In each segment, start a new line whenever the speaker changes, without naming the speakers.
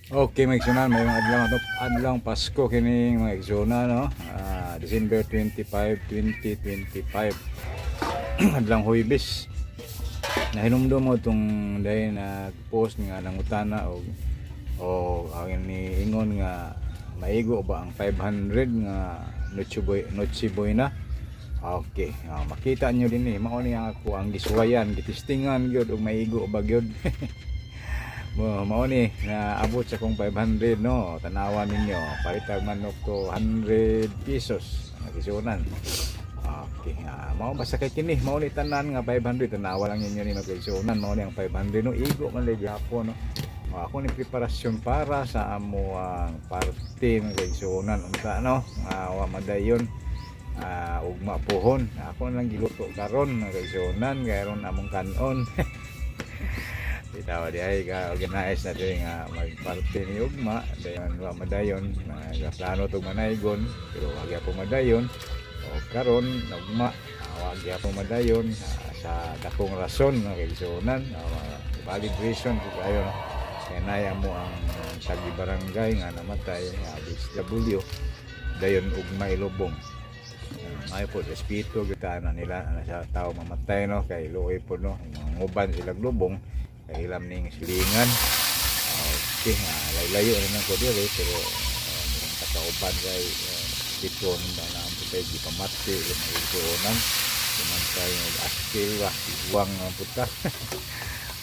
Okay, mga igsuonan, maayong adlaw ato, adlaw Pasko kini, mga igsuonan, no. December 25, 2025. Adlaw Huwebes. Nahinumdum mo itong dahil nag-post nga nangutana og o ang ni ingon nga maigo ba ang 500 nga Noche Buena. Okay, makita nyo din eh, mao ni ang ako ang gisuwayan, gitistingan gyud og maigo ba gyud. Mo mao ni na abot sa kong 500, no. Tanawa ninyo, palitag manok to 100 pesos ang igsuonan. Okay, mao basta kay kini mao ni tanan nga 500. Tanawa lang ninyo ni, mga igsuonan, mao ni ang 500, no. Igo man lagi hapon, no. Oh, ako ni preparasyon para sa amo ang parte, mga igsuonan, unta, no, nga wa madayon ugma pohon. Ako lang giluto karon, mga igsuonan, kay aron among kanon. Bitaw di ay ka organize na diri nga magparte ni ugma dayon wa madayon. Nagaplano tog manaygon pero wa gyapon madayon. O karon ugma wa gyapon madayon sa dakong rason, mga kaigsuonan, valid reason po kayo, no, kay naya mo ang tagi barangay nga namatay, BHW, dayon ugma ilubong. Maayo po respeto gyud na nila na sa tao mamatay, no, kay luoy po, no, mga nguban sila lubong kay ilam ning silingan. Okay, layo rin ko diri pero takauban kay tipon ba na ang putay gipamati mga igsuonan. Kumantay og askil ba iguang ang puta.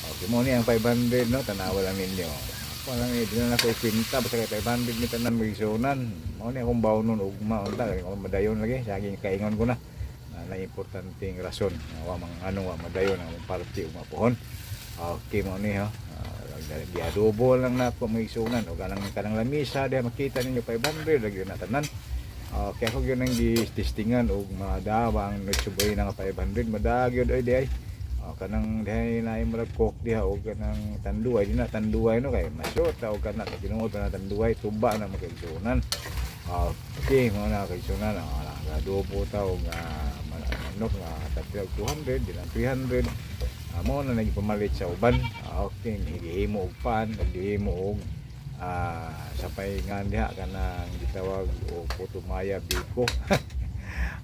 Okay, mo ni ang 500, no. Tanawa lang ninyo. Ako lang eh, di na ako ikwinta basta kay 500 ni tanan, mga igsuonan. Mao ni akong bawnon ugma unta kay kung madayon lagi saging kaingon ko na na, na importanteng rason nga wa mang ano, wa madayon ang party ugma pohon. Okay, mo ni ha. Giadobo lang na ako, mga igsuonan, o kanang kanang lamisa diha makita ninyo 500 lagi na tanan. Okay, ako gyud ang gi-testingan og madawa ang Noche Buena nga 500, madag gyud oy di ay. Oh, kanang dihay na murag coke diha og kanang Tanduay di na Tanduay, no, kay masyot og kana kay tinuod pa na Tanduay tuba na, mga kaigsuonan. Okay, mo na kaigsuonan, oh, adobo ta og manok nga tatlo 200 di na 300. Mo na nagpamalit sa uban. Okay, gihimo og pan, gihimo og sa pahingan diha kanang gitawag og puto maya biko.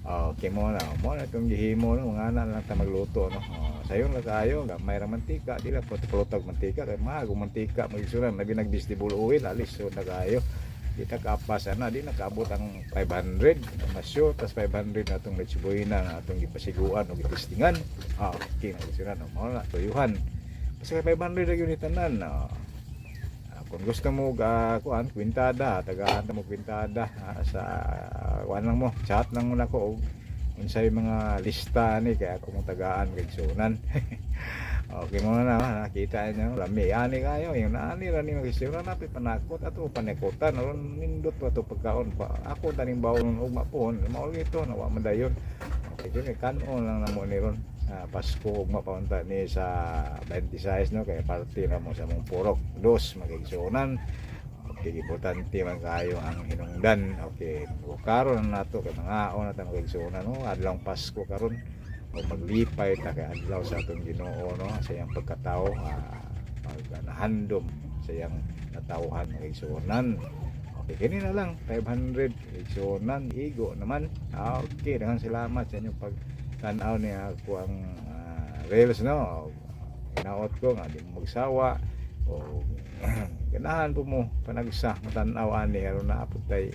Okay, mo na itong gihimo, no, mga ana lang ta magluto, no. Oh, sayon lang kayo, gamay ra mantika, di lang putog mantika kay mahal kung mantika, mga igsuonan, labi nag vegetable oil, alis so na kayo. Di ta kapas ana, di nakaabot ang 500. Masyo tas 500 na atong Noche Buena na atong gipasiguan o gitistingan. Okay, mga igsuonan, no, mao na tuyuhan. Basta kay 500 ra gyud ni tanan. Kung gusto mo kuan kwintada, tagaan ta mo kwintada sa kuan lang mo, chat lang mo nako og unsay mga lista ni kay ako mong tagaan kay igsuonan. Okay mo na nakita niyo lami ani kayo yung ani ra ni mga igsuonan napi panakot ato panakotan aron nindot pa ato pagkaon pa ako taning bawon ugma pohon mao ito na wa man dayon. Okay gyud kanon lang namo ni ron. Pasko ugma pa unta ni sa 26, no, kay party na mo sa mong purok dos, mga kaigsuonan. Okay, importante man kayo ang hinungdan. Okay, karon na nato kay mga na ta, mga kaigsuonan, no, adlawng Pasko karon o maglipay ta kay adlaw sa atong Ginoo, no, sa iyang pagkatao, pag nahandom sa iyang natawhan, mga kaigsuonan. Okay, kini na lang 500, igsuonan, igo naman. Okay, daghang salamat sa inyong pag tanaw ni ako ang reels, no. Hinaot ko nga di mo magsawa o ganahan po mo panagsa matanaw ani aron naa pud tay.